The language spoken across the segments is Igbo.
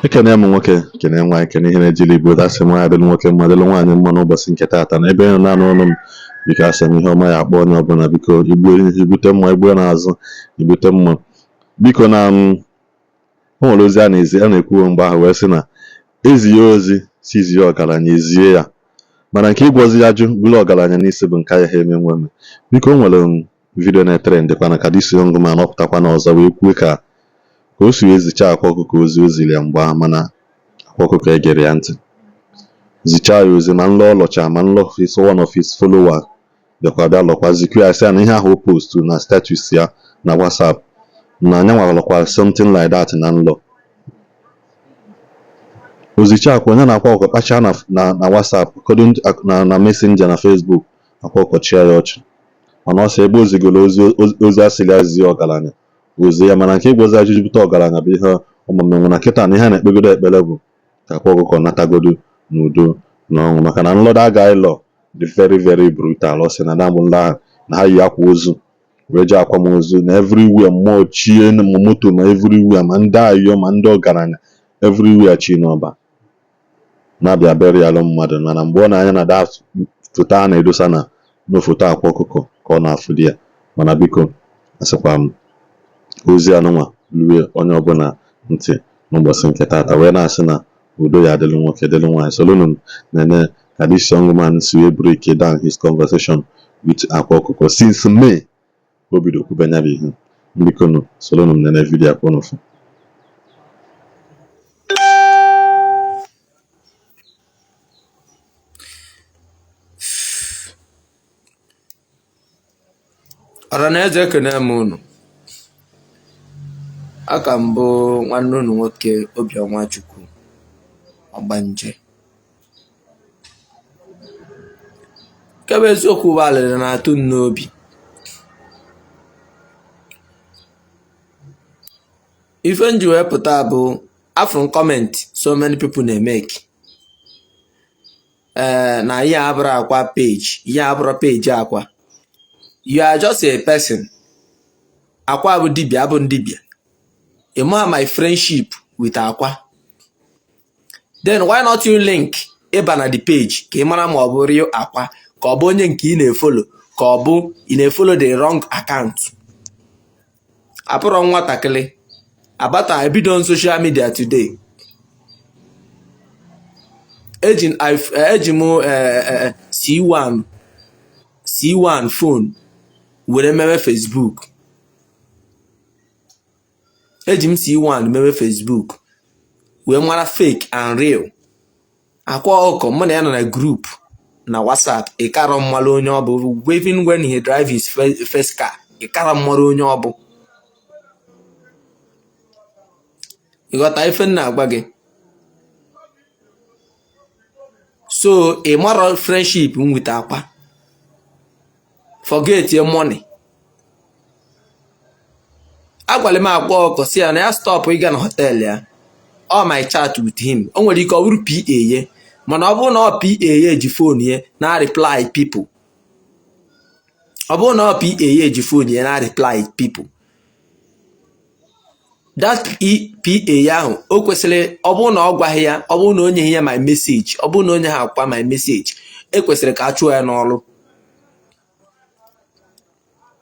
Ekene m nwoke, kene nwaanyị, kene ihe na-ejili Igbo asị m ya dịlụ nwoke mma, dịlụ nwaanyị mma n'ụbọchị nke taata na ebe ị nọ na-anụ ọnụ m. Biko, asị m ihe ọma ya akpọ onye ọbụla. Biko, igbuo igbute mma, igbuo n'azụ igbute mma. Biko, na m o nwere ozi a na-ezi a na-ekwu mgbe ahụ wee sị na ezi ya ozi si zi ya ọgaranya ezie ya, mana nke ịgwọzi ya jụ bụrụ ọgaranya n'isi bụ nke ya ha eme nwe eme. Biko, o nwere video na-etrend kwana ka this young man ọpụtakwa n'ọzọ wee kwuo ka o si wee zichaa Akwa Ọkụkọ ozi o ziri ya mgbe ahụ, mana Akwa Ọkụkọ egere ya ntị zichaa ya ozi ma nlọ ọlọcha ma nlọ his one of his followers bịakwa bịa lọkwa zikwu ya, sị ya na ihe ahụ o post na status ya na WhatsApp na anyanwa lọkwa something like that na nlọ ozicha akwa onye na Akwa Ọkụkọ kpachaa na WhatsApp na Messenger na Facebook. Akwa Ọkụkọ chịa ya ọchị, mana ọ sị ebe o zigoro ozi, ozi asịrị ya zie ọgaranya ozi ya, mana nke ịgwọzi ajụjụ bute ọgaranya bụ ihe ọmụmenwu na kịta na ihe a na-ekpegodo ekpere bụ ka Akwa Ọkụkọ natagodo n'udo na ọṅụ, maka na nlọda agaghị lọ dị very very brutal. Ọ sị na na bụ nlọ ahụ na ha yi akwa ozu wee jee akwamozu na everywhere mmụọ chie ma moto ma everywhere, ma ndị ayọ ma ndị ọgaranya everywhere chi n'ọba na-abịa burial mmadụ. Mana mgbe ọ na-anya na that foto a na-edosa na n'foto Akwa Ọkụkọ ka ọ na-afụ di ya. Mana biko, asịkwa m ozi anụnwa lue onye ọbụla ntị n'ụbọchị nke taata wee na-asị na udo ya adịlụ nwoke, dịlụ nwaanyị. Solunu nene ka this young man si wee break down his conversation with Akwa Ọkụkọ since May o bido kwube nya bụ ihe. Biko nụ, solunu m nene video akwa unu fụ. Ọra na eze, ekene m unu. Aka m bụ nwanne unu nwoke, Obiọma Chukwu Ọgbanje. Nke bụ eziokwu bụ alịrị na-atụ m n'obi. Ife m ji wee pụta bụ afụrụ m comment so many people na-emeki ee na ihe abụrụ Akwa page, ihe abụrụ page Akwa. You are just a person. Akwa bụ dibịa, abụ dibịa. Ị ma my friendship with Akwa, then why not you link ịba na the page ka ị mara ma ọ bụ real Akwa ka ọ bụ onye nke ị na-efollow, ka ọ bụ ị na-efollow the wrong account? Abụrọ nwatakịrị abata ebido social media today. Eji m C1 C1 phone were mewe Facebook. Eji m C1 mewe Facebook wee mara fake and real. Akwa Ọkụkọ, mụ na ya nọ na group na WhatsApp. Ịkarọ mmalụ onye ọ bụ. Even when he drive his first car, ịkarọ mmalụ onye ọ bụ. Ịghọta ife m na-agwa gị? So ị marọ friendship m with Akwa. Forget your money. Agwara m Akwa Ọkụkọ si ya na ya stop ịga na hotel ya. All my chat with him, o nwere ike ọ bụrụ PA ye, mana ọ bụrụ na ọ PA ya ji phone ya na reply people, ọ bụrụ na ọ PA ya ji phone ya na reply people, that PA ya ahụ o kwesịrị, ọ bụrụ na ọ gwaghị ya, ọ bụrụ na o nyeghị ya my message, ọ bụrụ na o nyeghị Akwa my message, ekwesịrị ka a chụọ ya n'ọrụ.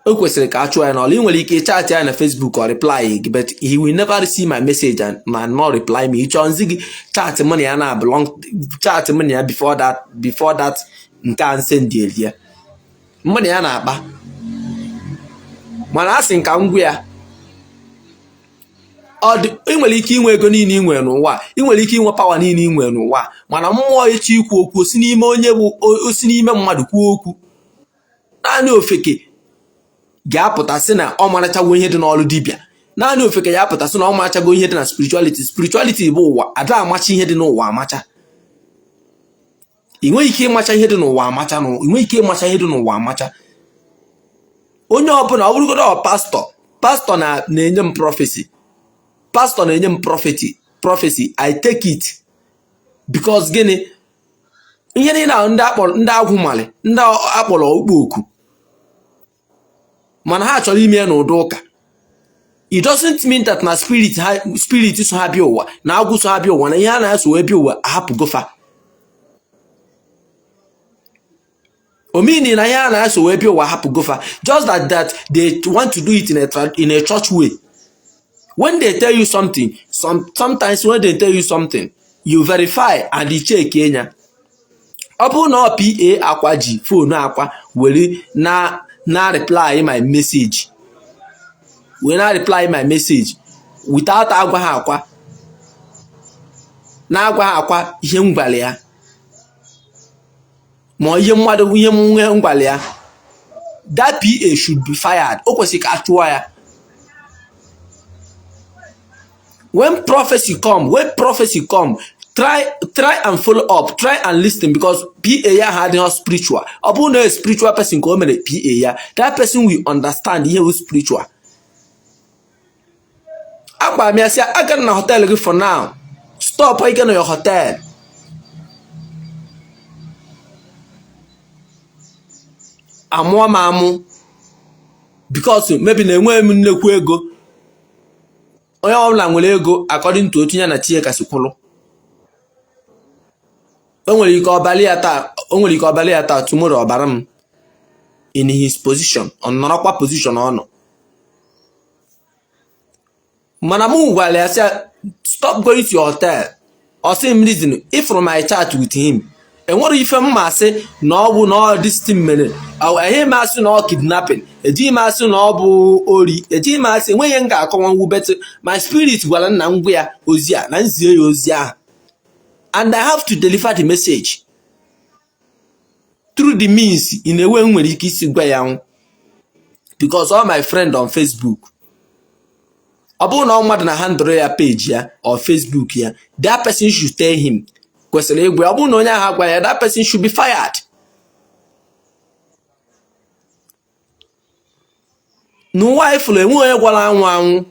O kwesịrị ka a chụọ ya n'ọrụ. Ị nwere ike chat ya na Facebook or reply gị, but he will never see my message and ma not reply me. Ịchọ nzi gị chat mụ na ya na belong chat mụ na ya before that nke a nsendị ya mụ na ya na-akpa. Mana a sị nka ngwa ya, ọ dị, ị nwere ike inwe ego niile ị nwere n'ụwa, ị nwere ike inwe power niile ị nwere n'ụwa, mana mmụọ echi ikwu okwu osi n'ime onye bụ osi n'ime mmadụ kwuo okwu. Naanị ofeke ga-apụta sị na ọ marachago ihe dị n'ọrụ dibịa. Naanị ofeke ya apụta sị na ọ marachago ihe dị na spirituality. Spirituality bụ ụwa ada amacha ihe dị n'ụwa amacha. Ị nweghị ike ịmacha ihe dị n'ụwa amacha. Ị nweghị ike ịmacha ihe dị n'ụwa amacha. Onye ọbụla, ọ bụrụgodo ọ pastọ, pastọ na-enye m prophecy, pastọ na-enye m prophecy, I take it because gịnị? Ihe niile ahụ ndị akpọrọ ndị agwụ mali, ndị akpọrọ okpu oku, mana ha chọrọ ime ya n'ụdị ụka. It doesn't mean that na spirit ha, spirit so ha bịa ụwa, na agwụ so ha bịa ụwa, na ihe a na-eso wee bịa ụwa ahapụgo fa. O mean na ihe a na-eso wee bịa ụwa ahapụgo fa, just that they want to do it in a church way. When they tell you something, sometimes when they tell you something, you verify and you check enya. Ọ bụrụ na ọ PA Akwa ji phone Akwa were na reply my message, wee na reply my message without agwa ha Akwa, na-agwa ha Akwa ihe m gwara ya, ma ihe mmadụ ihe m gwara ya, that PA should be fired. O kwesịrị ka a chụọ ya. When prophecy come, try and follow up, try and listen, because PA ya ha adịghị spiritual. Ọ bụrụ na spiritual person ka o mere PA ya, that person will understand ihe bụ spiritual. Agwara m ya sị aga na hotel gị for now, stop ịga na your hotel. Amụọ m amụ because maybe na enweghị m nnekwu ego. Onye ọbụla nwere ego according to otu ya na chi ya kasị kwụrụ. O nwere ike ọbalị ya taa, o nwere ike ọbalị ya taa, tomorrow ọbara m in his position, ọ nọrọkwa position ọ nọ. Mana mụ gwara ya sị stop going to your hotel. Ọ sị m reason ifụrụ my chat with him. Enwere ife m ma asị na ọ bụ na ọ this thing mere. Ejighị m asị na ọ kidnapping, ejighị m asị na ọ bụ ori, ejighị m asị, enweghị m ga-akọwa ngwu, but my spirit gwara nna m gwa ya ozi a na nzie ya ozi ahụ, and I have to deliver the message through the means in a way m nwere ike isi gwa ya nwụ, because all my friend on Facebook, ọ bụrụ na ọ mmadụ na handle ya page ya or Facebook ya, that person should tell him, kwesịrị ịgwa ya. Ọ bụrụ na onye ahụ agwa ya, that person should be fired. N'ụwa ifụrụ enwe onye gwara anwụ anwụ,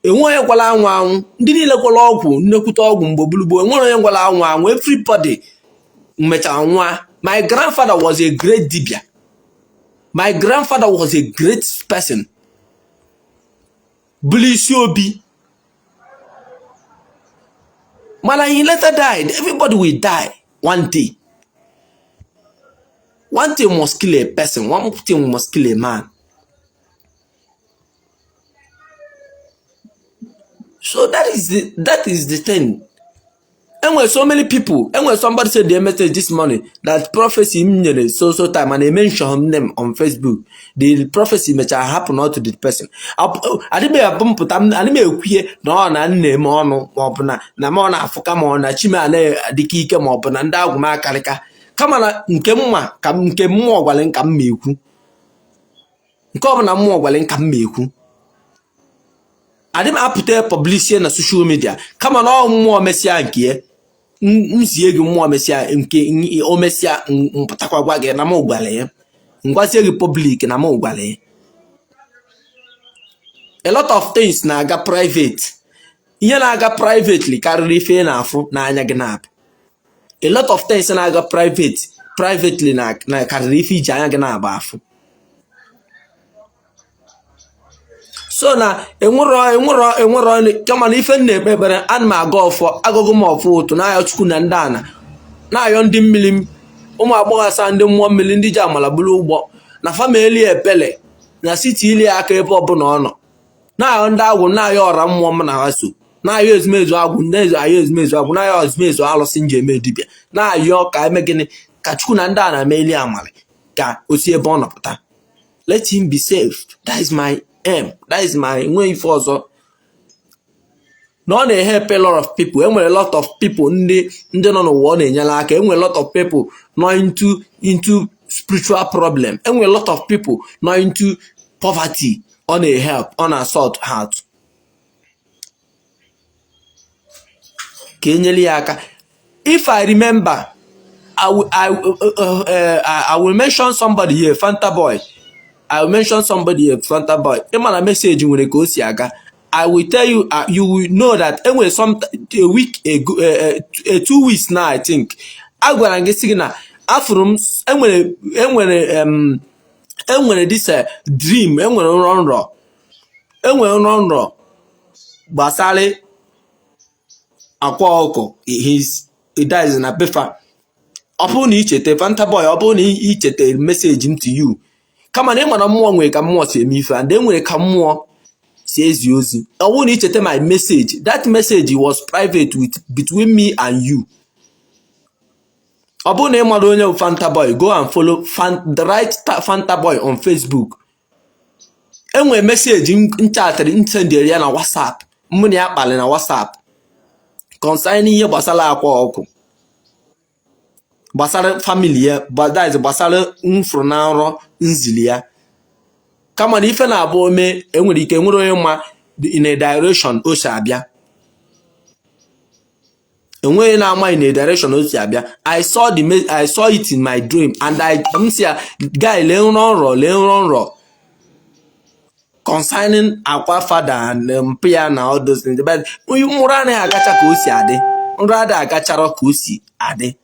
enwe onye gwara anwụ anwụ. Ndị niile gwara ọgwụ, nnekwute ọgwụ mgbe gburugburu, enwere onye gwara anwụ anwụ. Everybody mechara nwa. My grandfather was a great dibia. My grandfather was a great person. Bụrụ isi obi. Mana he later died. Everybody will die one day. One thing must kill a person. One thing must kill a man. So that is the thing. Enwere so many people. Enwere somebody said the message this morning that prophecy m nyere so so time and I mention name on Facebook. The prophecy mechara happen not to the person. Adịm abụmpụta, adịm ekwuye na ọ na nna eme ọnụ, maọbụ na ma ọ na-afụka, ma ọ na chi m adịka ike, maọbụ na ndị agwụ m akarịka, kama na nke mma ka nke mmụọ gwara m ka m ma ekwu, nke ọbụla mmụọ gwara m ka m ma ekwu. Adị m apụta publish na social media, kama na ọ mmụọ mesịa nke ya m zie gị, mmụọ mesịa nke o mesịa, mpụtakwa gwa gị na m gwara ya, ngwazie gị public na m gwara ya. A lot of things na-aga private. Ihe na-aga privately karịrị ife ị na-afụ n'anya gị na-abụ. A lot of things na-aga privately na karịrị ife iji anya gị na-agba afụ. So na enwero kama na ife m na-ekpe ekpere, ana m aga ọfọ, agụgụ m ọfọ ụtụ, na-ayọ Chukwu na ndị ana, na-ayọ ndị mmiri m, ụmụ agbọghọ asaa, ndị mmụọ mmiri, ndị ji amala bụrụ ụgbọ na family epele na siti ili aka ebe ọbụla ọ nọ, na-ayọ ndị agwụ, na-ayọ ọra mmụọ m na ha so, na-ayọ ezumezu agwụ, na-ayọ ezumezu agwụ, na-ayọ ezumezu alụsị nji eme dibịa, na-ayọ ka eme gịnị, ka Chukwu na ndị a na-emeli amali ka o si ebe ọ nọpụta. Let him be saved. That is my aim. That is my nwe ife ọzọ na ọ na-ehelp a lot of people. Enwere a lot of people, ndị nọ n'ụwa ọ na-enyere aka. Enwere a lot of people nọ into spiritual problem. Enwere a lot of people nọ into poverty ọ na-ehelp, ọ na-asort out ka enyere ya aka. If I remember, I will mention somebody here, Fanta Boy. I will mention somebody here, Fanta Boy. Ịma na message nwere ka o si aga. I will tell you, you will know that enwere some a week ago, 2 weeks now, I think. Agwara m gị sị gị na afụrụ m enwere this dream, enwere nrọ nrọ. Enwere nrọ nrọ gbasara akwa ọkụkọ his dies na be fa. Ọ bụrụ na icheta Fanta Boy, ọ bụrụ na icheta message m to you, kama na ị mara mmụọ nwere ka mmụọ si eme ife, and enwere ka mmụọ si ezi ozi. Ọ bụrụ na icheta my message, that message was private with between me and you. Ọ bụrụ na ị mara onye bụ Fanta Boy, go and follow the right Fanta Boy on Facebook. Enwere message m chatịrị, m sendịrị ya na WhatsApp, mụ na ya kpalị na WhatsApp concerning ihe gbasara akwa ọkụ, gbasara family ya, that is gbasara mfụrụ na nrọ nzili ya. Kama na ife na-abụ ome, enwere ike nwere onye ma in a direction o si abịa, enweghị na-ama in a direction o si abịa. I saw it in my dream and I m si ya, guy, lee nrọ nrọ, lee nrọ nrọ concerning akwa father and mpa ya na all those things. But nrọ anaghị agacha ka o si adị, nrọ adịghị agachara ka o si adị.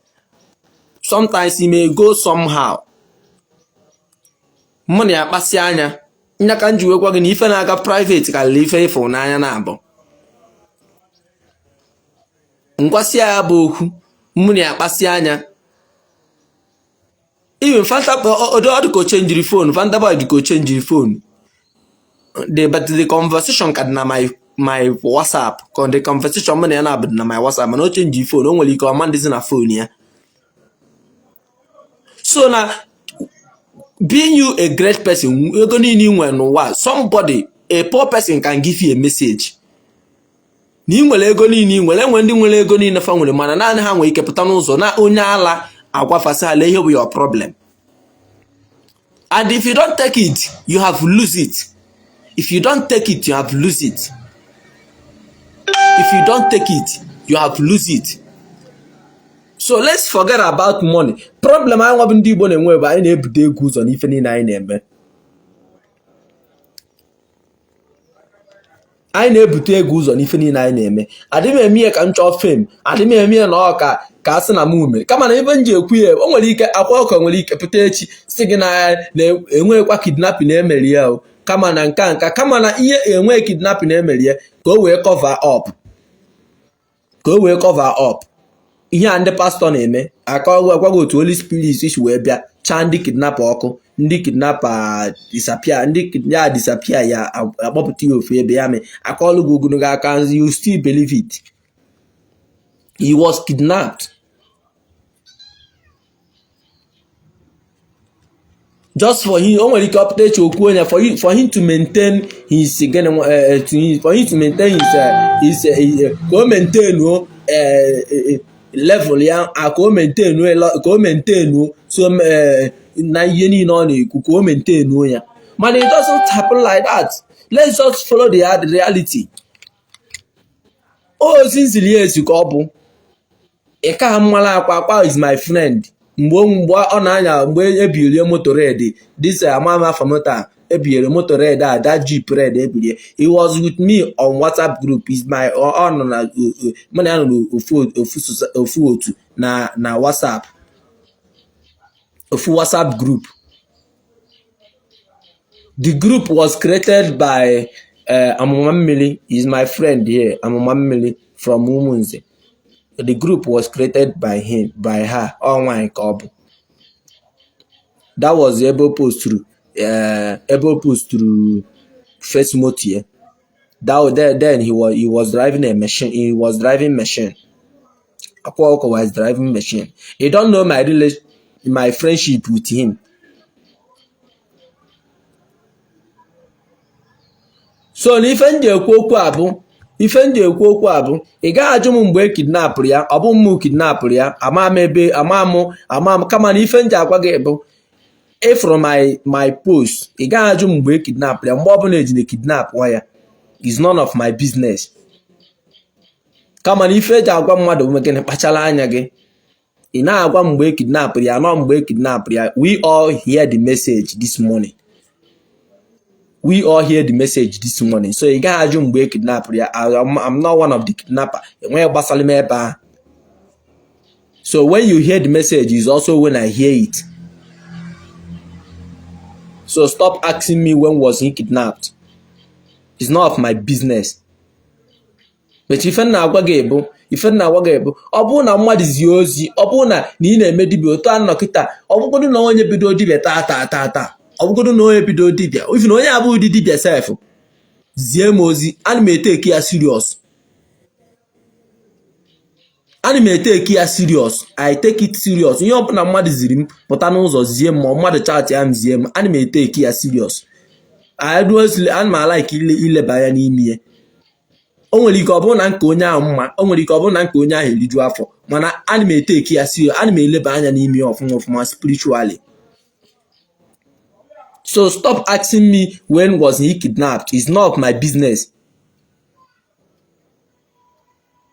Sometimes it may go somehow. Mụ na ya kpasị anya nya ka m ji wee gwa gị na ife na-aga private karịrị ife ịfụ n'anya na-abụ ngwasị ya bụ okwu. Mụ na ya kpasị anya, even Fanta, ọ dị ka o chenjiri phone. Fanta Boy dị ka o chenjiri phone, the but the conversation ka dị na my WhatsApp. Ka the conversation mụ na ya na-abụ dị na my WhatsApp, mana o chenjiri phone, o nwere ike ọma ndịzi na phone ya. So na being you a great person, ego niile ị nwere n'ụwa, somebody, a poor person can give you a message na ị nwere ego niile ị nwere. Enwe ndị nwere ego niile fa nwere, mana naanị ha nwere ike pụta n'ụzọ na onye ala agwafasị ha, lee ihe bụ your problem, and if you don't take it, you have lose it. If you don't take it, you have lose it. If you don't take it, you have lose it. So let's forget about money problem. Anyị nwa bụ ndị Igbo na-enwe bụ anyị na-ebute ego ụzọ n'ife niile anyị na-eme. Anyị na-ebute ego ụzọ n'ife niile anyị na-eme. Adị m eme ihe ka m chọọ fame, adị m eme ihe na ọ ka ka a sị na m ume, kama na ebe m ji ekwu ya, o nwere ike akwa ọkọ nwere ike pụta echi sị gị na na-enwekwa kidnapping emeri ya o, kama na nka nka, kama na ihe enwe kidnapping emeri ya ka o wee cover up, ka o wee cover up ihe a ndị pastọ na-eme. Aka ọgwụ agwaghị otu Holy Spirit si wee bịa chaa ndị kidnapper ọkụ, ndị kidnapper disappear, ndị ya disappear, ya akpọpụta ya ofu ebe ya mee aka ọlụ gị ogologo aka. You still believe it? He was kidnapped just for him. O nwere ike ọpụta echi okwu onye for him to maintain his gịnị, for him to maintain his ka o maintain o level ya, ka o maintain, ka o maintain so na ihe niile ọ na-ekwu, ka o maintain ya. Mana it doesn't happen like that. Let's just follow the reality. Ozi nzili ya ezi ka ọ bụ ị ka mmala akwa. Akwa is my friend. Mgbe ọ na-anya, mgbe ebirie moto red, this ama ama afa moto a ebinyere moto red a, that jeep red ebirie, he was with me on WhatsApp group. Is my ọ nọ na mụ na ya nọ n'ofu ofu otu na WhatsApp, ofu WhatsApp group. The group was created by Amụma Mmiri, is my friend here, Amụma Mmiri from Umunze. The group was created by him, by her. Ọ nwaanyị ka ọ bụ. That was ebe o posturu ebe o posturu first moto ya. That then he was driving a machine. He was driving machine. Akwa Ọkụkọ was driving machine. He don't know my relation, my friendship with him. So na ife m ji ekwu okwu a bụ, ife m ji ekwu okwu a bụ, ị gaghị ajụ m mgbe e kidnapụrụ ya. Ọ bụ m kidnapụrụ ya, ama m ebe, ama m, ama m. Kama na ife m ji agwa gị bụ, ịfụrụ my post, ị gaghị ajụ m mgbe e kidnapụrụ ya. Mgbe ọbụla ejine kidnap ya is none of my business. Kama na ife eji agwa mmadụ bụ gịnị? Kpachara anya gị. Ị na-agwa mgbe e kidnapụrụ ya, nọ mgbe e kidnapụrụ ya. We all hear the message this morning. We all hear the message this morning. So ị gaghị ajụ mgbe e kidnapụrụ ya. I'm not one of the kidnapper. Enweghị gbasara m ebe ahụ. So when you hear the message is also when I hear it. So stop asking me when was he kidnapped. It's not of my business. But ife m na-agwa gị bụ, ife m na-agwa gị bụ, ọ bụrụ na mmadụ zie ozi, ọ bụrụ na na ị na-eme dibịa otu a nọ kịta, ọ bụgodu na onye bido dibịa taa taa taa taa, ọ bụgodu na onye bido dibịa, even onye abụghị dị dibịa sef, zie m ozi, ana m eteki ya serious. Ana m eteki ya serious. I take it serious. Ihe ọbụla mmadụ ziri m pụta n'ụzọ zie m, ma mmadụ chat ya m zie m, ana m eteki ya serious. Ana m alike ileba anya n'ime ya. O nwere ike ọ bụrụ na nke onye ahụ mma, o nwere ike ọ bụrụ na nke onye ahụ eriju afọ, mana ana m eteki ya serious, ana m eleba anya n'ime ya ọfụma ọfụma spiritually. So stop asking me when was he kidnapped. It's not my business.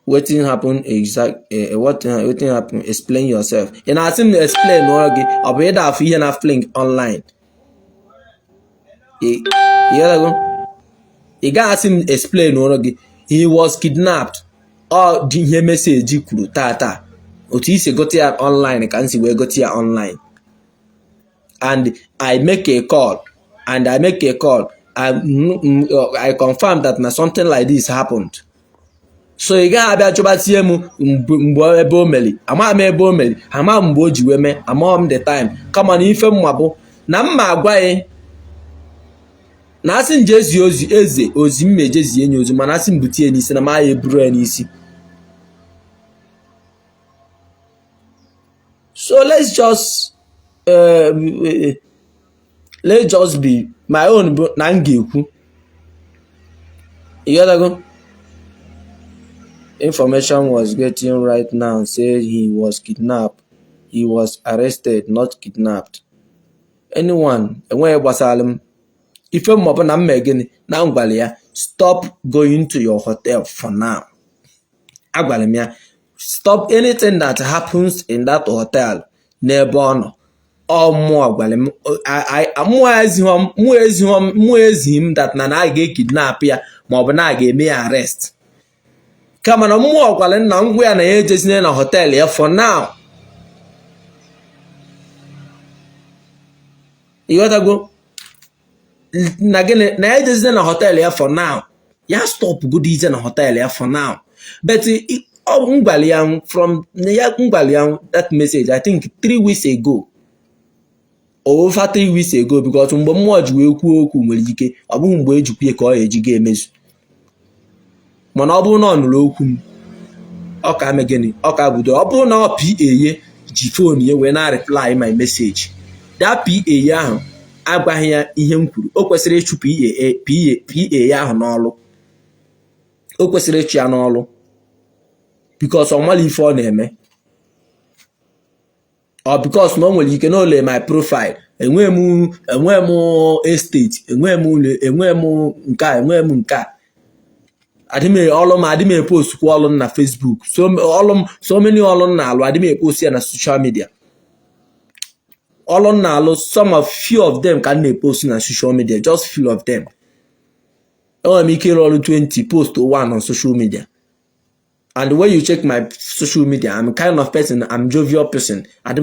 Wetin happen exact eh, what wetin happen? Explain yourself. Ị na-asị m explain ọrụ gị, ọ bụ ịda afụ ihe na fling online? Ị gaghị asị m explain ọrụ gị. He was kidnapped. Ọ dị ihe message kwuru tata, otu i si gote ya online ka m si wee gote ya online. And I make a call, and I make a call, I confirm that na something like this happened. So ị gaghị abịa chụbatie m mgbe ebe o meri. Amaghị m ebe o meri, amaghị m mgbe o ji wee mee, amaghị m the time. Kama na ife m ma bụ na m ma agwa ya na asị m jee zie ozi eze ozi m eje zie nye ozi, mana asị m butie ya n'isi na m agha eburu ya n'isi. So let's just be my own bụ na m ga-ekwu. Ịghọtago? Information was getting right now say he was kidnapped. He was arrested, not kidnapped. Anyone, enweghị gbasara m. Ife m ma bụ na m mee gịnị na m gwara ya, stop going to your hotel for now. Agwara m ya, stop anything that happens in that hotel n'ebe ọ nọ. Ọ mmụọ gwara m, mmụọ ezighị m that na a ga-ekidnap ya maọbụ na a ga-eme ya arrest. Kama na mmụọ gwara m na m gwa ya na ya ejezina na hotel ya for now. Ịghọtago? Na gịnị na ya ejezina na hotel ya for now, ya stop godo ije na hotel ya for now. But m gwara ya from ya, m gwara ya that message I think 3 weeks ago or over 3 weeks ago, because mgbe mmụọ ji wee kwuo okwu nwere ike ọ bụghị mgbe ejikwa ya ka ọ ga-eji ga-emezu. Mana ọ bụrụ na ọ nụrụ okwu m, ọ ka ame gịnị, ọ ka budo. Ọ bụrụ na ọ PA ya ji phone ya wee na-reply my message, that PA ya ahụ agwaghị ya ihe m kwuru, o kwesịrị ịchụ PA ya ahụ n'ọlụ. O kwesịrị ịchụ ya n'ọlụ because ọ mala ife ọ na-eme, or because na o nwere ike na o lee my profile. Enweghị m, enweghị m estate, enweghị m ụlọ, enweghị m nke a, enweghị m nke a. Adị m ọlụ m, adị m epost kwa ọlụ m na Facebook. So ọlụ m, so many ọlụ m na-alụ, adị m epost ya na social media. Ọlụ m na-alụ, some of few of them ka m na-epost na social media, just few of them. Enwere m ike ịrụ ọrụ 20, post one on social media. And when you check my social media, I'm kind of person, I'm jovial person. Adị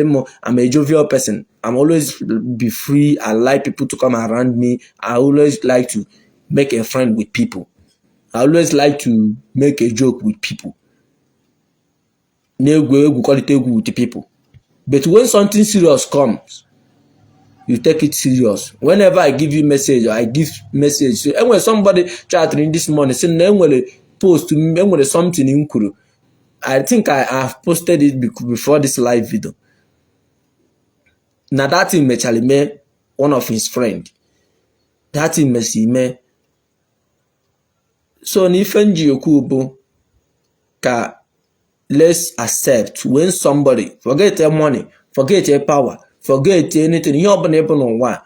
m, I'm a jovial person. I'm always be free. I like people to come around me. I always like to make a friend with people. I always like to make a joke with people, na-egwu egwukọrịta egwu with people. But when something serious comes, you take it serious. Whenever I give you message or I give message, so enwere somebody chatting this morning sị na enwere post, enwere something m kwuru. I think I have posted it before this live video, na that thing mechara mee one of his friend. That thing mesi mee. So na ife m ji ekwu bụ ka let's accept when somebody, forget your money, forget your power, forget anything, ihe ọbụla ịbụ n'ụwa a,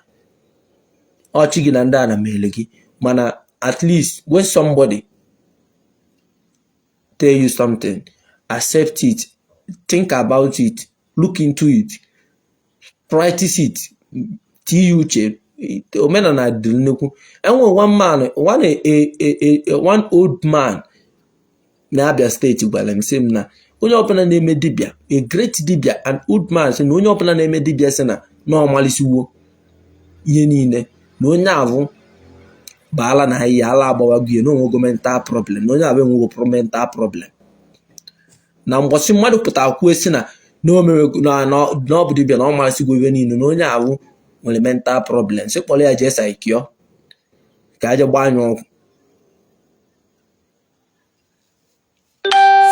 ọchị gị na ndị a na mere gị. Mana at least when somebody tell you something, accept it, think about it, look into it, practice it, tinye uche. Omenala dị nnukwu. Enwe one man, one a, a, one old man na Abia State gwara m, sị m na onye ọbụla na-eme dibịa, a great dibịa, an old man, sị na onye ọbụla na-eme dibịa sị na na ọ malisiwo ihe niile, na onye ahụ Bụ ala na ahịhịa ala agbawago ya na onwego mental problem, na onye abụ enwego mental problem. Na mgbọsị mmadụ pụtara kwuo sị na na o mewego na ọ bụ dibịa, na ọ marasịgo ebe niile, na onye ahụ nwere mental problem, sị kpọrọ ya jee psycho ka aje gbaa anya ọgwụ.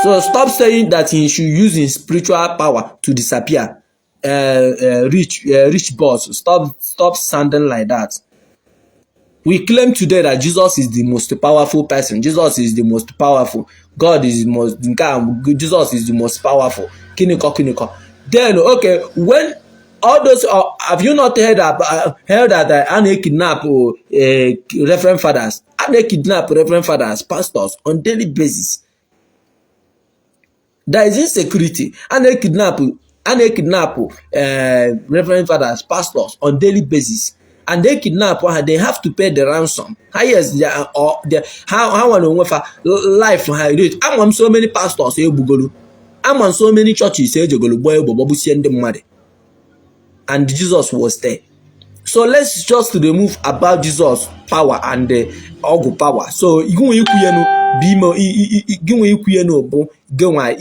So stop saying that he should use his spiritual power to disappear. Rich boss, stop sounding like that. We claim today that Jesus is the most powerful person. Jesus is the most powerful. God is the most, nke a, Jesus is the most powerful. Kiniko kiniko. Then okay, when all those have you not heard about, heard that a na-ekidnap reverend fathers, a na-ekidnap reverend fathers, pastors on daily basis? There is insecurity. A na-ekidnap reverend fathers, pastors on daily basis, and they kidnap ha, they have to pay the ransom. Ha, yes, they are, or they, ha nwere onwe fa life ha rate. Ama m so many pastors egbugolu, ama m so many churches ejegolu gbaa egbe, gbagbusie ndị mmadụ, and Jesus was there. So let's just remove about Jesus power and the ọgwụ power. So gịnwe ikwunyenu bụ ime gịnwe ikwunyenu bụ gịnwa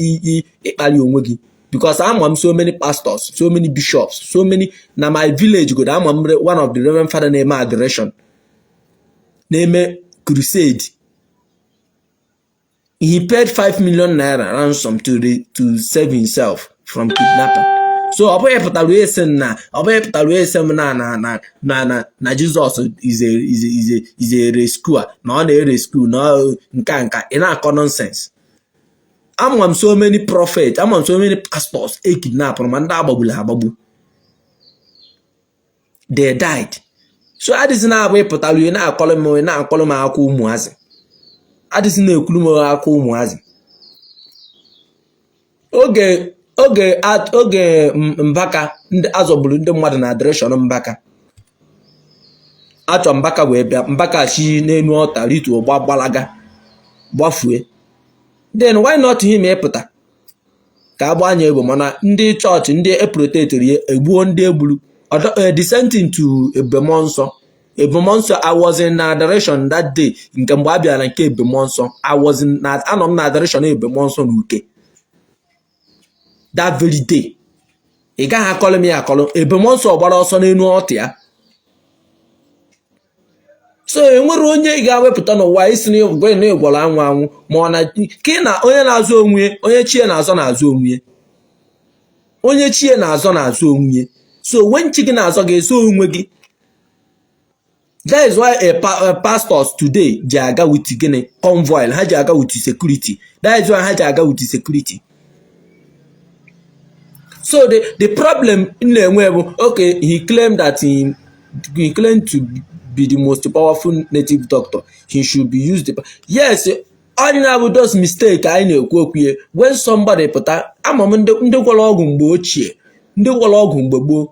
ịkpali onwe gị, because ama m so many pastors, so many bishops, so many na my village godo. Ama m one of the reverend father na-eme adoration, na-eme crusade. He paid 5 million naira ransom to save himself from kidnapping. So ọ bụghị pụtara esi na ọ bụghị pụtara esi m na Jizọs is a rescuer, na ọ na-erescue na nka nka ị na-akọ nonsense. Ama m so many prophets, ama m so many pastors e kidnapụrụ, ma ndị agbagburu agbagbu, they died. So adịghị na-abụ ịpụtara ihe na-akọrọ m akwa ụmụazị, adịghị na-ekwuru m aka ụmụazị. Oge Mbaka, ndị azọgburu ndị mmadụ na adoration Mbaka, achọ Mbaka wee bịa, Mbaka chi n'elu ọta rituo, gbalaga, gbafue. Then why not him ịpụta ka a gbaa anya egbe? Mana ndị chọọchị, ndị eprotectiri ya, egbuo ndị egburu. The same thing to Ebube Nsọ. Ebube Nsọ, I was in adoration that day nke mgbe a bịara nke Ebube Nsọ. I was in na anọ m na adoration Ebube Nsọ na Uke that very day. Ị gaghị akọrọ m ya akọrọ. Ebube Nsọ gbara ọsọ n'elu ọtụ ya. So enwere onye ị ga-awepụta n'ụwa isi na ịgwọrọ anwụ anwụ, ma ọ na ka ị na onye na-azụ onwe, onye chie na-azọ na-azụ onwe, onye chie na-azọ na-azụ onwe. So when chi gị na-azọ gị, eso onwe gị. That is why a pastors today ji aga with gịnị? Convoy. Ha ji aga with security. That is why ha ji aga with security. So the problem m na-enwe bụ, okay, he claimed that he claimed to be the most powerful native doctor, he should be used the, yes, onye na-abụ those mistake anyị na-ekwu okwu ya. When somebody pụta, ama m ndị gwọrọ ọgwụ mgbe ochie, ndị gwọrọ ọgwụ mgbe gboo,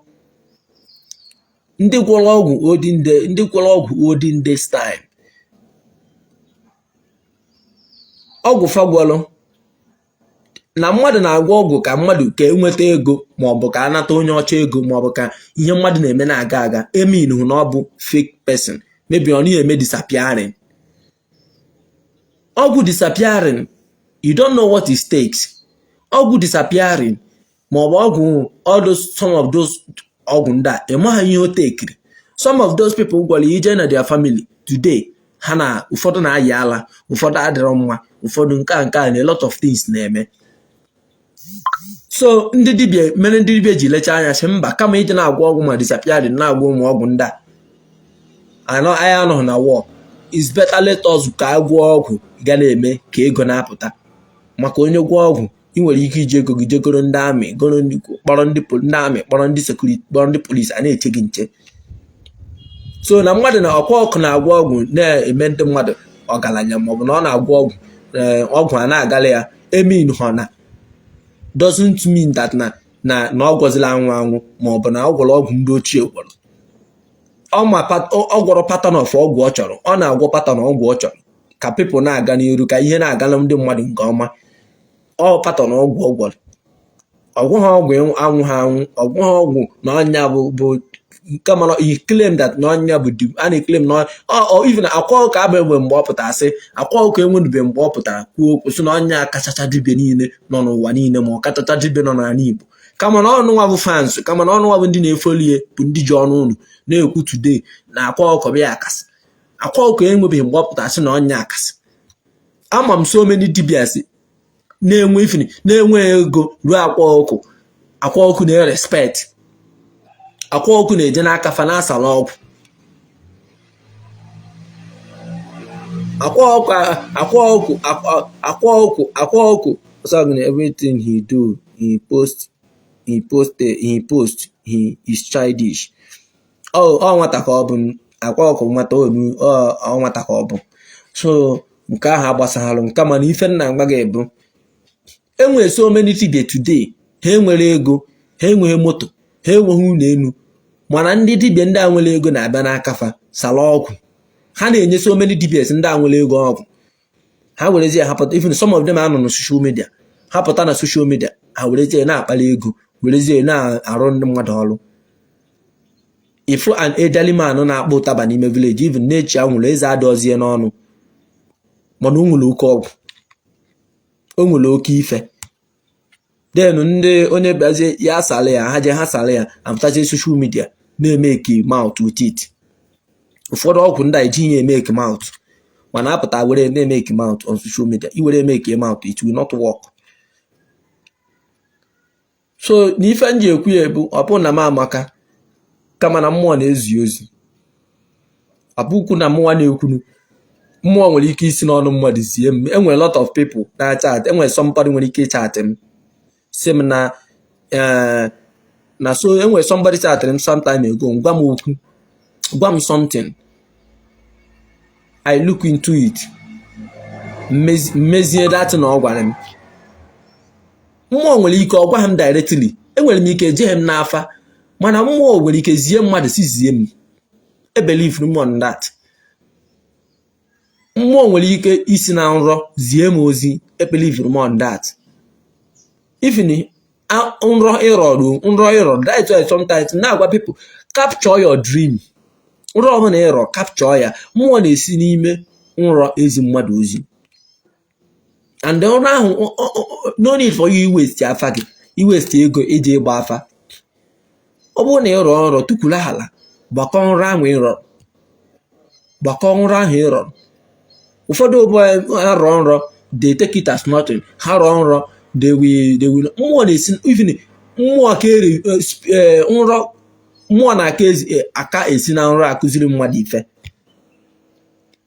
ndị gwọrọ ọgwụ olden day, ndị gwọrọ ọgwụ olden days time, ọgwụ fagwọrọ na mmadụ na-agwọ ọgwụ ka mmadụ ka enweta ego, maọbụ ka anata onye ọcha ego, maọbụ ka ihe mmadụ na-eme na-aga aga, emin hụ na ọ bụ fake person. Maybe ọ naghị eme disappearing, ọgwụ disappearing. You don't know what it takes. Ọgwụ disappearing maọbụ ọgwụ all those, some of those ọgwụ ndị a, ị maghị ihe o tekiri. Some of those people gwara ije na their family today, ha na ụfọdụ na-ayị ala, ụfọdụ adịrọ mma, ụfọdụ nke a na a lot of things na-eme. So ndị dibịa mere, ndị dibịa ji lechaa anya sị mba, kama iji na-agwọ ọgwụ ma disappearing, na-agwọ ụmụ ọgwụ ndị a anọ anyị anọghị na war, is better let us ka a gwọọ ọgwụ ga na-eme ka ego na-apụta. Maka onye gwọọ ọgwụ, ị nwere ike iji ego gị jegoro ndị amị, goro ndị, kpọrọ ndị amị, kpọrọ ndị security, kpọrọ ndị polisi a na-eche gị nche. So na mmadụ na ọkwa ọkụ na-agwọ ọgwụ na-eme ndị mmadụ ọgaranya, maọbụ na ọ na-agwọ ọgwụ, ọgwụ a na-agala ya, emin họ na doesn't mean that na ọ gwọzila anwụ anwụ, maọbụ na ọ gwọrọ ọgwụ ndị ochie gwọrọ. Ọ ma ọ gwọrọ pattern of ọgwụ ọ chọrọ, ọ na-agwọ pattern ọgwụ ọ chọrọ ka people na-aga n'iru, ka ihe na-agala ndị mmadụ nke ọma. Ọ pattern ọgwụ ọ gwọrọ, ọgwụ ha, ọgwụ anwụ ha anwụ, ọgwụ ha, ọgwụ na ọnya bụ Kama na he claim that na ọ nya bụ di a na-eclaim na ọ even Akwa Ọkụkọ abụ enwe mgbe ọ pụtara sị Akwa Ọkụkọ enwenube mgbe ọ pụtara kwuo okwu sị na ọ nya kachacha dibịa niile nọ n'ụwa niile ma ọ kachacha dibịa nọ n'ala Igbo. Kama na unu nwa bụ fans, kama na unu nwa bụ ndị na-efollow ya bụ ndị ji ọnụ unu na-ekwu today na Akwa Ọkụkọ bụ ya akasị. Akwa Ọkụkọ enwebeghị mgbe ọ pụtara sị na ọ nya akasị. Ama m so many dibias na-enwe ifini na-enwe ego ruo Akwa Ọkụkọ. Akwa Ọkụkọ na-respect Akwa Ọkụkọ na-eje n'aka fa na-asala ọgwụ. Akwa Ọkụkọ Akwa Ọkụkọ Akwa Ọkụkọ Akwa Ọkụkọ ọsọ gị na everything he do, he post, he post, he post, he is childish. Ọ nwata ka ọ bụ. Akwa Ọkụkọ nwata onu ọ nwata ka ọ bụ. So nke ahụ agbasaghalụ nke mana ife m na-agwa gị bụ enwere so many dibia today ha enwere ego, ha enweghị moto, ha enweghị ụlọ elu, mana ndị dibia ndị a nwere ego na-abịa n'aka fa sala ọgwụ. Ha na-enye so many dibias ndị a nwere ego ọgwụ. Ha werezie ha pụta, even some of them anọ na social media, ha pụta na social media, ha werezie na-akpali ego, werezie na-arụ ndị mmadụ ọrụ. Ifu an elderly man na-akpọ ụtaba n'ime village, even na-echi anwụrụ eze adọzie n'ọnụ, mana o nwere oke ọgwụ, o nwere oke ife. Then ndị onye bịazie ya asala ya, ha jee ha sala ya, apụtazie social media na-emake mouth with it. Ụfọdụ ọgwụ ndị a ejighị ya emake mouth, mana apụta were na-emake mouth on social media. I were emake mouth, it will not work. So na ife m ji ekwu ya bụ ọ bụrụ na m amaka, kama na mmụọ na-ezi ozi. Ọ bụkwu na mụnwa na-ekwunu, mmụọ nwere ike isi n'ọnụ mmadụ zie m. Enwere lot of people na-achat, enwere somebody nwere ike ịchat m si m na na so enwere somebody chatịrị m some time ago, gwa m okwu, gwa m something. I look into it, mmezie that na ọ gwara m. Mmụọ nwere ike ọ gwa m directly, enwere m ike ejeghe m n'afa, mana mmụọ nwere ike zie mmadụ si zie m. Ebelieve m on that. Mmụọ nwere ike isi na nrọ zie m ozi. Ebelieve m on that. Even nrọ ịrọrụ, nrọ ịrọrụ, that's why sometimes na-agwa people, capture your dream. Nrọ ọbụla ịrọ, capture ya. Mmụọ na-esi n'ime nrọ ezi mmadụ ozi. And nrọ ahụ, no need for you iwaste afa gị, iwaste ego iji ịgba afa. Ọ bụrụ na ị rọọ nrọ, tukwuru ala, gbakọ nrọ ahụ ị rọrọ, gbakọ nrọ ahụ ị rọrọ. Ụfọdụ arọ nrọ, they take it as nothing. Ha rọọ nrọ, they will mmụọ na-esi, even mmụọ ka eri nrọ, mmụọ na-aka aka esi na nrọ akụziri mmadụ ife.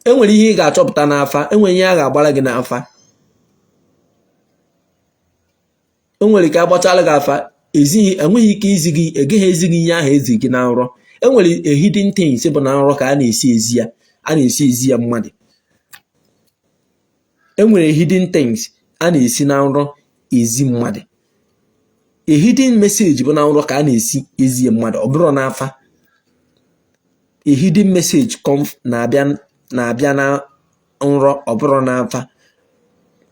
Enwere ihe ị ga-achọpụta n'afa, enwere ihe a ga-agbara gị n'afa. Enwere ike agbachala gị afa, ezighị, enweghị ike izi gị, egeghị ezi gị ihe ahụ ezi gị na nrọ. Enwere a hidden things bụ na nrọ ka a na-esi ezi ya, a na-esi ezi ya mmadụ. Enwere hidden things a na-esi na nrọ ezi mmadụ. A hidden message bụ na nrọ ka a na-esi ezi ya mmadụ, ọ bụrụ n'afa. A hidden message come na-abịa na nrọ, ọ bụrụ n'afa.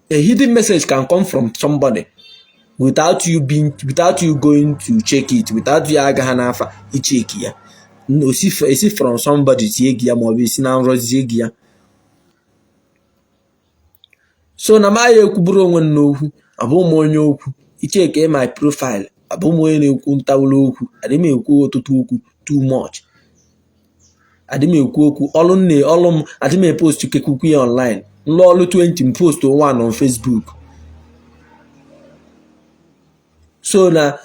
A hidden message can come from somebody without you going to check it, without you agaghị n'afa icheck ya. Esi from somebody zie gị ya, maọbụ esi na nrọ zie gị ya. So na m agha ekwuburu onwe m n'okwu, abụ m onye okwu. Ichecke my profile, abụ m onye na-ekwu ntawulu okwu. Adị m ekwu ọtụtụ okwu too much, adị m ekwu okwu. Ọlụ nne ọlụ m, adị m epost kekuku ya online. Nlụ ọlụ 20, m post one on Facebook. So na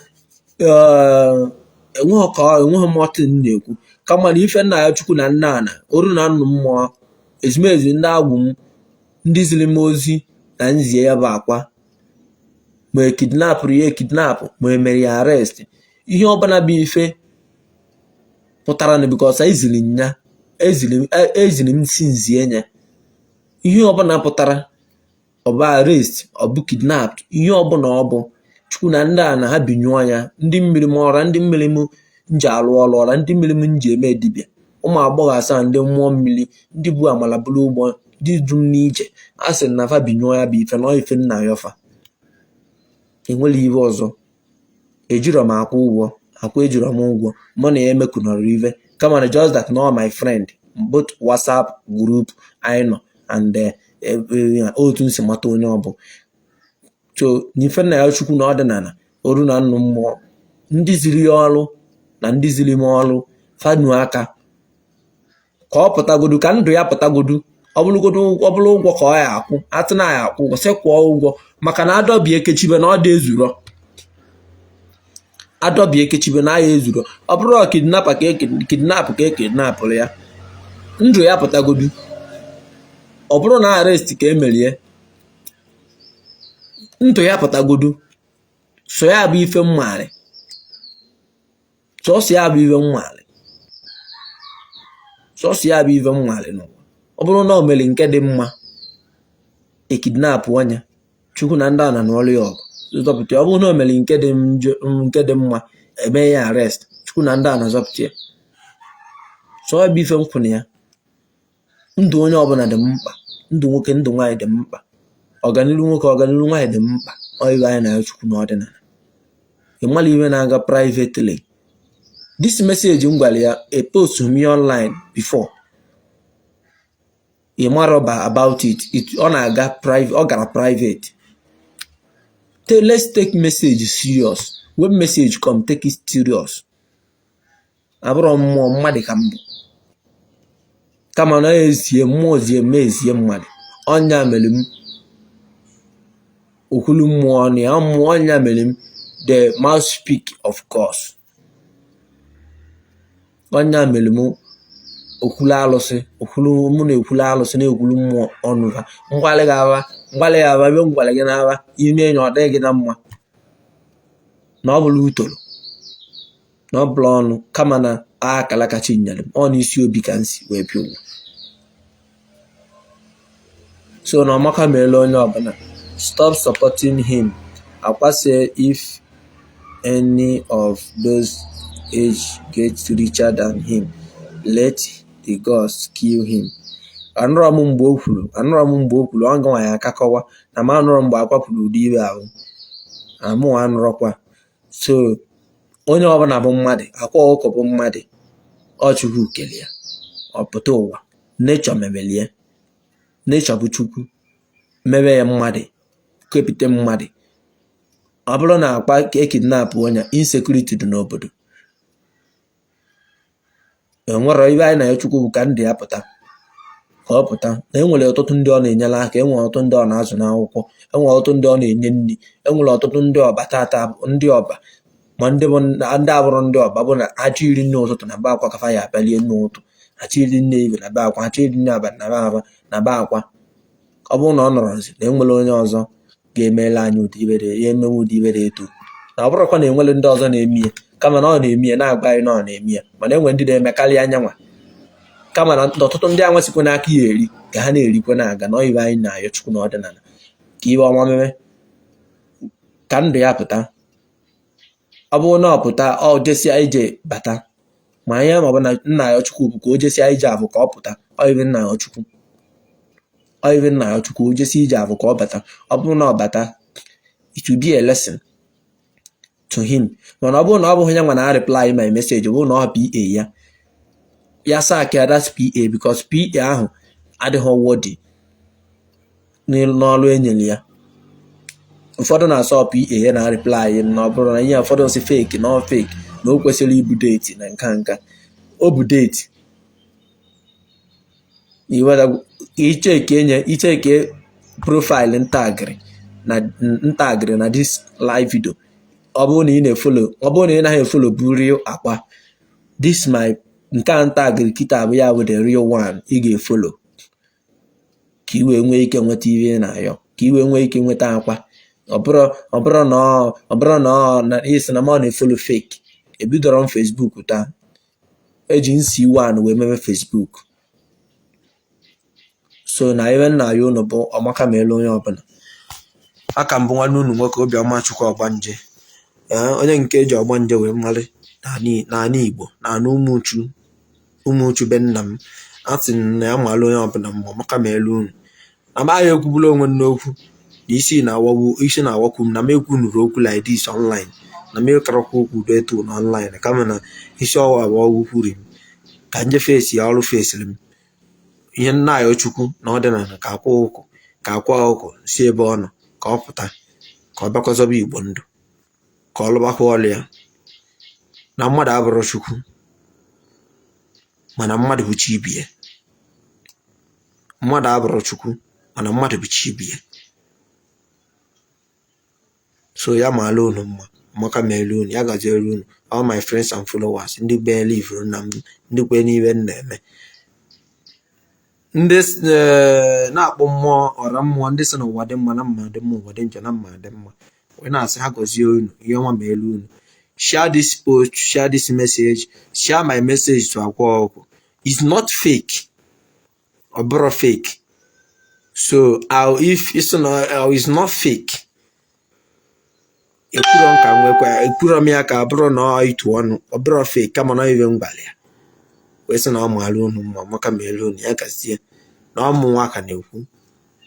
enweghị ka enweghị m ọtụ m na-ekwu, kama na ife nna ya Chukwu na nna ana oru na nnụ mmụọ ezumezu ndị agwụ m ndị ziri m ozi na nzie ya bụ Akwa, ma ekidnapụrụ ya ekidnapụ, ma emere ya arrest, ihe ọbụla bụ ife pụtara na because eziri m ya, eziri m si nzie ya, ihe ọbụla pụtara, ọ bụ arrest, ọ bụ kidnapped, ihe ọbụla ọ bụ, Chukwu na ndị a na ha binyụọ ya. Ndị mmiri m, ọra ndị mmiri m ji alụ ọrụ, ọra ndị mmiri m ji eme dibịa, ụmụ agbọghọ asaa, ndị mmụọ mmiri, ndị bu amala bụrụ ụgbọ, ndị du m n'ije, a sị na fa binyụọ ya bụ ife na ife nna ya ọfa. Enwere iwe ọzọ, ejirọ m akwụ ụgwọ, Akwa ejiro m ụgwọ, mụ na ya emekunọrọ ive, kama na just that na ọ my friend, both WhatsApp group anyị nọ and otu m si mata onye ọ bụ. So n'ife nna ya, Chukwu na ọdịnala oru na nnụ mmụọ, ndị ziri ya ọrụ na ndị ziri m ọrụ, fanu aka ka ọ pụtagodu, ka ndụ ya pụtagodu. Ọ bụrụgodu, ọ bụrụ ụgwọ ka ọ ya akwụ, atụ na ya akwụ ụgwọ, sị kwụọ ụgwọ, maka na adọbi ekechibe na ọ dị ezuro, adọbi ekechibe na ya ezuro. Ọ bụrụ kidnapper ka kidnap ka ekidnapụrụ ya, ndụ ya pụtagodu. Ọ bụrụ na arrest ka emerie, ndụ ya pụtagodu. So ya bụ ife mmarị, sọsọ ya bụ ife mmarị, sọsọ ya bụ ife mmarị n'ụwa. Ọ bụrụ na o mere nke dị mma, ekidnapụ ọnya, Chukwu na ndị ana n'ọrụ ya ọgụ zọpụta ya. Ọ bụrụ na o mere nke dị njọ, nke dị mma, eme ya arrest, Chukwu na ndị ana zọpụta ya. So ya bụ ife m kwuru ya. Ndụ onye ọbụla dị mkpa, ndụ nwoke, ndụ nwaanyị dị mkpa, ọganiru nwoke, ọganiru nwaanyị dị mkpa. Ọ ibe anyị na Chukwu na ọdịnala. Ị mara ihe na-aga privately. This message m gwara ya, e post m ya online before, ị mara about it. Ọ na-aga private, ọ gara private. Let's take message serious. When message come, take it serious. Abụrọ mmụọ, mmadụ ka m bụ, kama na ezie mmụọ zie m, ezie mmadụ. Ọnya mere m okwulu mmụọ na ya mmụọ, ọnya mere m the mouthpiece of God, ọnya mere m okwulu alụsị, okwulu mụ na-ekwulu alụsị, na-ekwulu mmụọ ọnụ ha. Ngwalị gị aba, ngwalị gị aba, ebe ngwalị gị n'aba ime enyi, ọ dịghị gị na mma na ọ bụla utoro na ọ bụla ọnụ, kama na akala kachi nyere m ọ n'isi obi ka m si wee bịa ụwa. So na ọmaka meela onye ọbụla. Stop supporting him. Akwa say if any of those age get richer than him, let the gods kill him. Anụrọ m mgbe o kwuru, anụrọ m mgbe o kwuru. Ọ gụnwa ya aka kọwa na m anụrọ mgbe Akwa kwuru ụdị ibe ahụ amụwa, anụrọkwa. So onye ọbụla bụ mmadụ, Akwa Ọkụkọ bụ mmadụ. Ọ Chukwu kere ya, ọ pụta ụwa. Nature mebelie, nature bụ Chukwu mebe ya mmadụ, kepụta mmadụ. Ọ bụrụ na Akwa ekidnap onye, insecurity dị n'obodo. Enwere ibe anyị na ya, Chukwu bụ ka ndụ ya pụta, ka ọ pụta. Na enwere ọtụtụ ndị ọ na-enyere aka, enwere ọtụtụ ndị ọ na-azụ n'akwụkwọ, enwere ọtụtụ ndị ọ na-enye nri, enwere ọtụtụ ndị ọba tata, ndị ọba ma ndị bụ ndị abụrụ ndị ọba bụ na achọ iri nne ụtụtụ na be Akwa, kafa ya abịalie nne ụtụ, achọ iri nne ibe na be Akwa, achọ iri nne abalị na be Akwa, na be Akwa. Ọ bụrụ na ọ nọrọzi na enwere onye ọzọ ga-emela anyị ụdị ibere ya, emenwe ụdị ibere eto na ọ bụrụkwa na enwere ndị ọzọ na-eme ya, kama na ọ na-eme ya, na-agwa anyị na ọ na-eme ya, mana enwere ndị na-eme karịa anyanwa, kama na ọtụtụ ndị anwa sikwa n'aka ya eri ka ha na-erikwa na-aga na ibe anyị na-ayọ Chukwu na ọdịnala ka ibe ọma meme, ka ndụ ya pụta. Ọ bụrụ na ọ pụta, ọ jesia ije bata, ma ihe ma ọ bụ na nna ya Chukwu bụ ka o jesia ije abụ ka ọ pụta. Ọ ibe nna ya Chukwu, ọ ibe nna ya Chukwu, o jesia ije abụ ka ọ bata. Ọ bụrụ na ọ bata, it will be a lesson to him. Mana ọ bụrụ na ọ bụghị ya nwa na reply my message, ọ bụrụ na ọ PA ya, ya sack ya that PA, because PA ahụ adịghị worthy n'ọrụ enyere ya. Ụfọdụ na-asọ PA ya na reply m, na ọ bụrụ na ihe ụfọdụ si fake, na ọ fake, na o kwesịrị ibu date na nka nka o bụ date. Icheke enye, icheke profile ntagịrị na ntagịrị na this live video. Ọ bụrụ na ị na-efollow, ọ bụrụ na ị naghị efollow bụ real Akwa, this my nke a ntagịrị kịta bụ ya bụ the real one ị ga-efollow, ka ị wee nwee ike nweta ihe ị na-ayọ, ka ị wee nwee ike nweta Akwa. Ọ bụrụ na ọ na isi na m ọ na-efollow fake. Ebidoro m Facebook taa, eji nsi one wee mebe Facebook. So na ebe nna ya unu bụ ọmaka ma elu onye ọbụla aka mbụ, nwanne unu nwoke Obiọma Chukwu Ọgbanje, ee, onye nke eji ọgbanje wee mmalị n'ala Igbo, n'ala Ụmụchu, Ụmụchu be nna m. A sị m na ya mara onye ọbụla mma, ọmaka ma elu unu. Na m agha ekwubula onwe m n'okwu na isi na-awagbu, isi na-awakwu m na m ekwunuru okwu like this online. Na m ịkarakwa okwu udo etu na online, kama na isi ọwa bụ ọgwụ kwuri m ka nje fesi ya ọrụ fesiri m ihe nna ya Chukwu na ọdịnala ka akwa ụkụ ka akwa ọkụkọ si ebe ọ nọ ka ọ pụta, ka ọ bịakwa zọba Igbo ndụ, ka ọ lụbakwa ọlụ ya. Na mmadụ abụrụ Chukwu, mana mmadụ bụ chi ibie. Mmadụ abụrụ Chukwu, mana mmadụ bụ chi ibie. So ya maala unu mma, amaka meelu unu, ya gaziere unu, all my friends and followers, ndị believe na m, ndị kwe n'ibe m na-eme, ndị na-akpọ mmụọ ọra mmụọ, ndị sị na ụwa dị mma na mma dị mma, ụwa dị njọ na mma dị mma, wee na-asị ha gọzie unu, ihe ọma ma elu unu. Share this post, share this message, share my message to Akwa Ọkụkọ. It's not fake, ọ bụrụ fake. So if it's not, it's not fake. Ekwuro m ka m nwekwa, ekwuro m ya ka ọ bụrụ na ọ itu ọnụ, ọ bụrụ fake, kama na ibe m gwara ya wee sị na ọ maara unu mma, maka ma elu unu, ya gazie. Na ọmụ nwa ka na-ekwu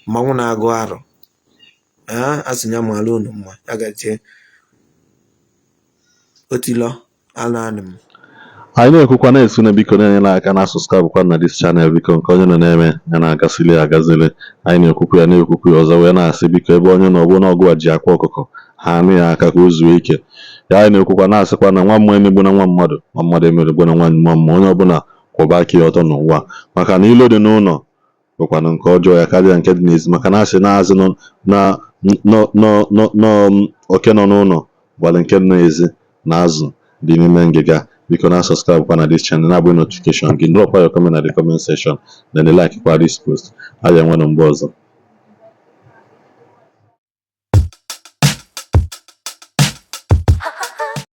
mmanwụ na-agụ arọ a sị ya maara unu mma, ya gazie. Otilo ananị m. Anyị na-ekwukwa na-esi na biko na-enyere aka na subscribe kwa na this channel. Biko, nke onye nọ na-eme ya na-agasịrị ya agazili. Anyị na-ekwukwu ya, na-ekwukwu ya ọzọ, wee na-asị biko, ebe onye nọ ọbụ na ọgụ a ji akwa ọkụkọ ha anụ ya aka ka o zuo ike ya. Anyị na-ekwukwa na-asịkwa na nwa mmụọ emegbu na nwa mmadụ, nwa mmadụ emeregbu na nwa nwa mmụọ. Onye ọbụla kwụba aka ya ọtọ n'ụwa, maka na ilo dị n'ụlọ bụkwanụ nke ọjọọ ya karịa nke dị n'ezi, maka na asị na-azị nọ na nọ nọ nọ nọ oke nọ n'ụlọ gwara nke dị n'ezi na azụ dị n'ime ngịga. Biko na subscribe kwa na this channel, na-abụ notification gị, drop your comment na the comment section, then like kwa this post. Anyị enwenụ mgbe ọzọ.